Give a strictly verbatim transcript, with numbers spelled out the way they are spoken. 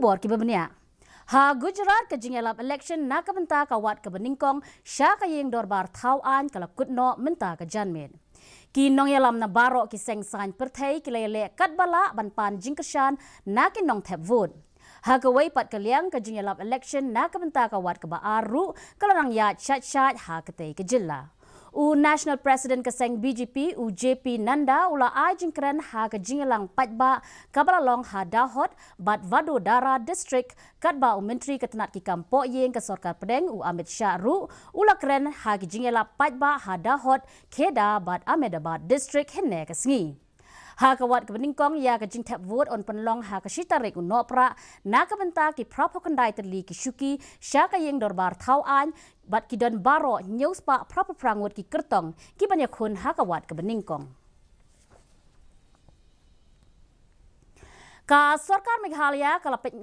Por kiba bniah. Ha Gujarat, ka jingïalap election na ka bynta ka wat kaba nyngkong sha ka ïing dorbar thaw aiñ ka la kut noh mynta ka janmiet. Ki nongïalam na baroh ki seng saiñ pyrthei ki la ïaleh katba lah ban pan jingkyrshan na ki nongthep vote. Ha kawei pat ka liang, ka jingïalap election na ka bynta ka wat kaba ar ruh ka la nang ïaid shait shait ha katei ka jylla. U National President ka seng B J P, u J P Nadda, u la ai jingkren ha ka jingïalang paidbah kaba la long ha Dahod bad Vadodara District, katba u Myntri ka tnat ki kam pohïing ka Sorkar Pdeng, u Amit Shah ruh u la kren ha ki jingïalap paidbah ha Dahod, Kheda bad Ahmedabad District hynne ka sngi. Ha ka wat kaba nyngkong ïa ka jingthep vote yn pynlong ha ka shi tarik u Nohprah na ka bynta ki phra phew khyndai tylli ki shuki sha ka ïing dorbar thaw aiñ, bad ki don baroh hynñiew spah phra phew phra ngut ki kyrtong kiban ïakhun ha ka wat kaba nyngkong. Ka Sorkar Meghalaya ka la peit